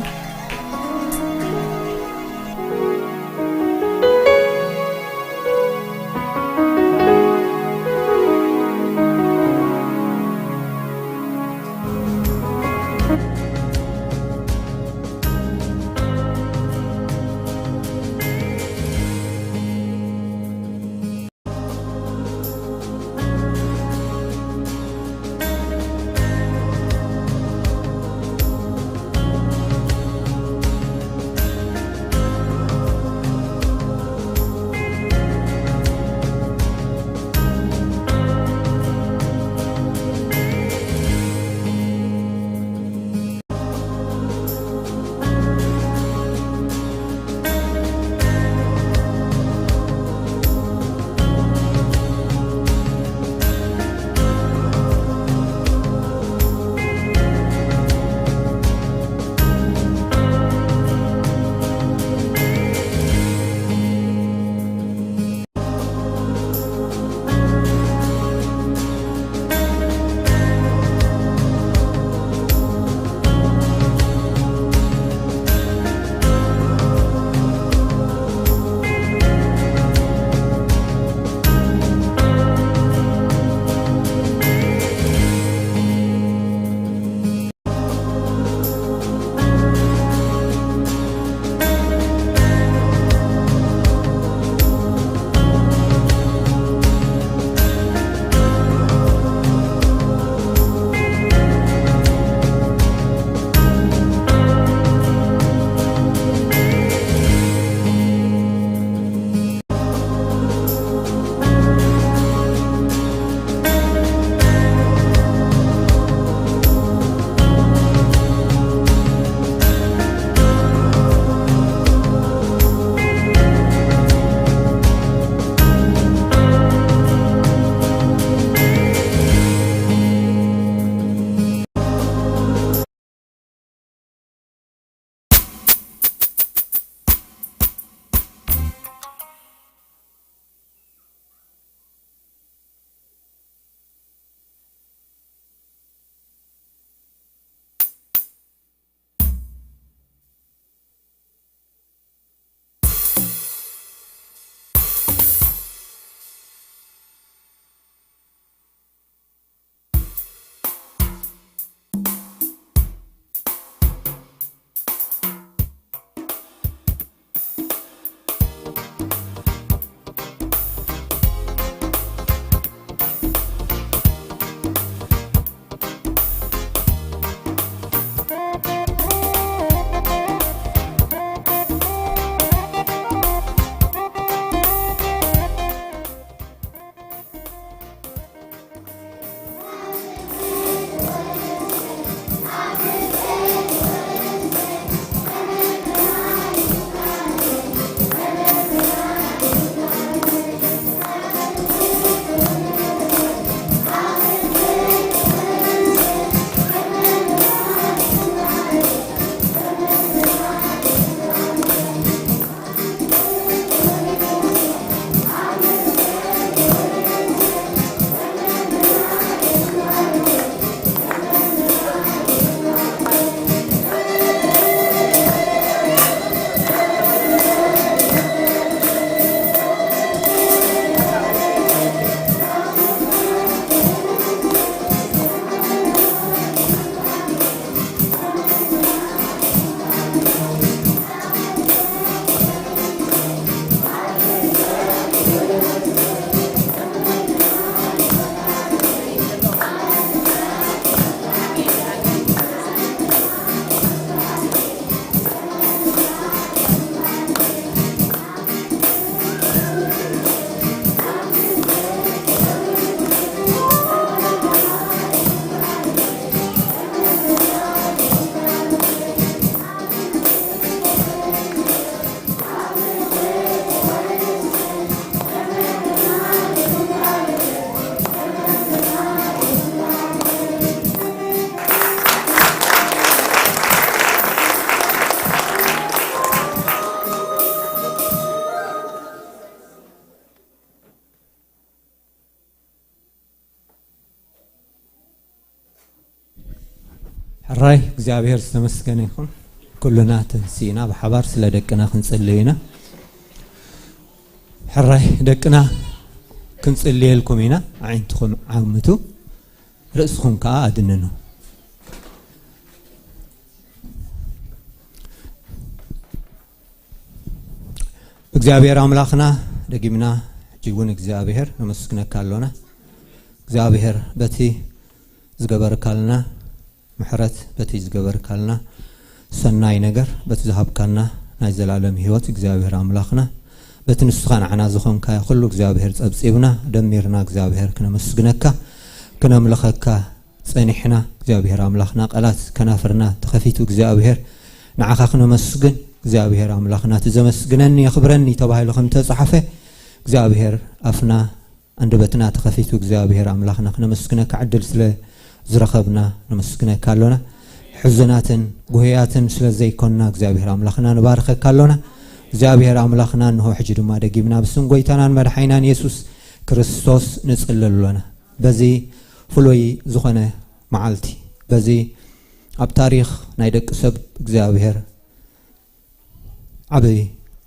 ሕራይ እግዚኣብሔር ዝተመስገነ ይኹን። ኩልና ተንሲእና ብሓባር ስለ ደቅና ክንጽልይ ኢና። ሕራይ ደቅና ክንጽልየልኩም ኢና። ኣዒንትኹም ዓምቱ፣ ርእስኹም ከኣ ኣድንኑ። እግዚኣብሔር ኣምላኽና፣ ደጊምና ሕጂ እውን እግዚኣብሔር ነመስግነካ ኣሎና። እግዚኣብሔር በቲ ዝገበርካልና ምሕረት፣ በቲ ዝገበርካልና ሰናይ ነገር፣ በቲ ዝሃብካና ናይ ዘላለም ህይወት እግዚኣብሔር ኣምላኽና፣ በቲ ንስኻ ንዓና ዝኾንካዮ ኩሉ እግዚኣብሔር ጸብጺብና ደሚርና እግዚኣብሔር ክነመስግነካ ክነምልኸካ ጸኒሕና። እግዚኣብሔር ኣምላኽና፣ ቃላት ከናፍርና ተኸፊቱ እግዚኣብሔር ንዓኻ ክነመስግን እግዚኣብሔር ኣምላኽና፣ እቲ ዘመስግነኒ የኽብረኒ ተባሂሉ ከም ተጻሕፈ እግዚኣብሔር ኣፍና ኣንደበትና ተኸፊቱ እግዚኣብሔር ኣምላኽና ክነመስግነካ ዕድል ስለ ዝረኸብና ነመስግነካ ኣሎና። ሕዙናትን ጉህያትን ስለ ዘይኮንና እግዚኣብሔር ኣምላኽና ንባርኸካ ኣሎና። እግዚኣብሔር ኣምላኽና፣ እንሆ ሕጂ ድማ ደጊምና ብስም ጎይታናን መድሓኒናን የሱስ ክርስቶስ ንጽሊ ኣሎና። በዚ ፍሉይ ዝኾነ መዓልቲ፣ በዚ ኣብ ታሪኽ ናይ ደቂ ሰብ እግዚኣብሔር ዓቢ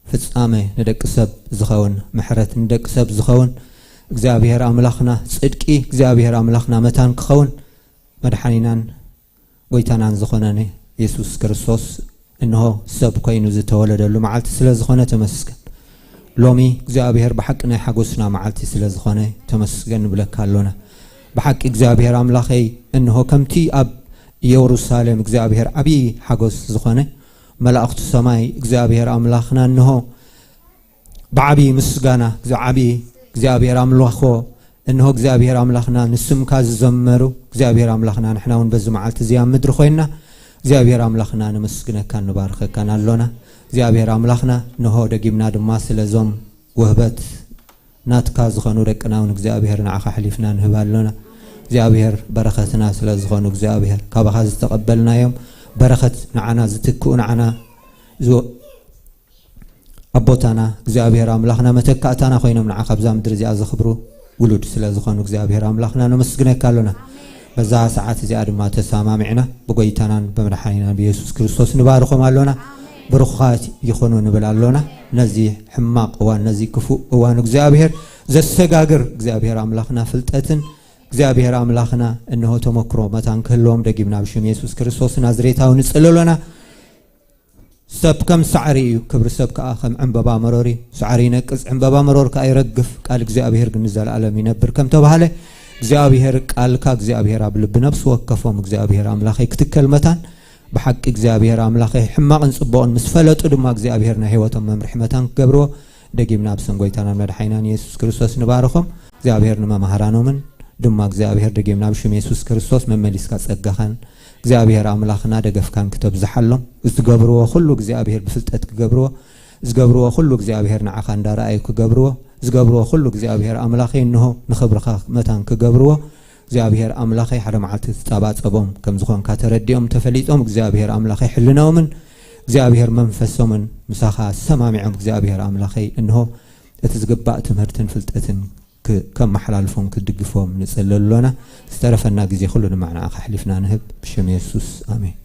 ፍጻመ ንደቂ ሰብ ዝኸውን፣ ምሕረት ንደቂ ሰብ ዝኸውን፣ እግዚኣብሔር ኣምላኽና ጽድቂ፣ እግዚኣብሔር ኣምላኽና መታን ክኸውን፣ መድሓኒናን ጎይታናን ዝኾነኒ የሱስ ክርስቶስ እንሆ ሰብ ኮይኑ ዝተወለደሉ መዓልቲ ስለ ዝኾነ ተመስገን። ሎሚ እግዚኣብሔር ብሓቂ ናይ ሓጎስና መዓልቲ ስለ ዝኾነ ተመስገን ንብለካ ኣሎና። ብሓቂ እግዚኣብሔር ኣምላኸይ፣ እንሆ ከምቲ ኣብ ኢየሩሳሌም እግዚኣብሔር ዓብዪ ሓጎስ ዝኾነ፣ መላእኽቱ ሰማይ እግዚኣብሔር ኣምላኽና እንሆ ብዓብዪ ምስጋና፣ ብዓብዪ እግዚኣብሔር ኣምልኾ፣ እንሆ እግዚኣብሔር ኣምላኽና ንስምካ ዝዘመሩ፣ እግዚኣብሔር ኣምላኽና ንሕና እውን በዚ መዓልቲ እዚ ኣብ ምድሪ ኮይንና እግዚኣብሔር ኣምላኽና ነመስግነካን ንባርኸካን ኣሎና። እግዚኣብሔር ኣምላኽና፣ እንሆ ደጊምና ድማ ስለዞም ውህበት ናትካ ዝኾኑ ደቅና እውን እግዚኣብሔር ንዓኻ ኣሕሊፍና ንህብ ኣሎና። እግዚኣብሔር በረኸትና ስለ ዝኾኑ እግዚኣብሔር ካባኻ ዝተቐበልናዮም በረኸት ንዓና ዝትክኡ ንዓና ዝወ-፣ ኣቦታና እግዚኣብሔር ኣምላኽና መተካእታና ኮይኖም ንዓኻ ኣብዛ ምድሪ እዚኣ ዘኽብሩ ውሉድ ስለ ዝኾኑ እግዚኣብሔር ኣምላኽና ነመስግነካ ኣሎና። በዛ ሰዓት እዚኣ ድማ ተሰማሚዕና ብጎይታናን ብመድሓኒናን ብየሱስ ክርስቶስ ንባርኾም ኣሎና። ብሩኻት ይኹኑ ንብል ኣሎና። ነዚ ሕማቕ እዋን፣ ነዚ ክፉእ እዋን እግዚኣብሔር ዘሰጋግር እግዚኣብሔር ኣምላኽና ፍልጠትን እግዚኣብሔር ኣምላኽና እንሆ ተመክሮ መታን ክህልዎም ደጊምና ብሽም የሱስ ክርስቶስ ናዝሬታዊ ንጽሊ ኣሎና። ሰብ ከም ሳዕሪ እዩ፣ ክብሪ ሰብ ከኣ ከም ዕምበባ መሮር እዩ። ሳዕሪ ይነቅጽ፣ ዕምበባ መሮር ከኣ ይረግፍ፣ ቃል እግዚኣብሔር ግን ንዘለኣለም ይነብር ከም ተባህለ፣ እግዚኣብሔር ቃልካ እግዚኣብሔር ኣብ ልቢ ነፍሲ ወከፎም እግዚኣብሔር ኣምላኸይ ክትከል መታን፣ ብሓቂ እግዚኣብሔር ኣምላኸይ ሕማቕን ጽቡቕን ምስ ፈለጡ ድማ እግዚኣብሔር ናይ ህይወቶም መምርሒ መታን ክገብርዎ ደጊምና ብስም ጎይታናን መድሓኒናን የሱስ ክርስቶስ ንባርኾም። እግዚኣብሔር ንመማህራኖምን ድማ እግዚኣብሔር ደጊምና ብሽም የሱስ ክርስቶስ መመሊስካ ጸጋኻን እግዚኣብሔር ኣምላኽና ደገፍካን ክተብዝሓሎም፣ ዝገብርዎ ኩሉ እግዚኣብሔር ብፍልጠት ክገብርዎ፣ ዝገብርዎ ኩሉ እግዚኣብሔር ንዓኻ እንዳረኣዩ ክገብርዎ፣ ዝገብርዎ ኩሉ እግዚኣብሔር ኣምላኸይ እንሆ ንኽብርኻ መታን ክገብርዎ፣ እግዚኣብሔር ኣምላኸይ ሓደ መዓልቲ ትጻባጸቦም ከም ዝኾንካ ተረዲኦም ተፈሊጦም እግዚኣብሔር ኣምላኸይ ሕልናኦምን እግዚኣብሔር መንፈሶምን ምሳኻ ሰማሚዖም እግዚኣብሔር ኣምላኸይ እንሆ እቲ ዝግባእ ትምህርትን ፍልጠትን ክ-፣ ከመሓላልፎም ክድግፎም ንጽሊ ኣሎና። ዝተረፈና ግዜ ኩሉ ድማ ንዓኻ ኣሕሊፍና ንህብ። ብሽም የሱስ፣ ኣሜን።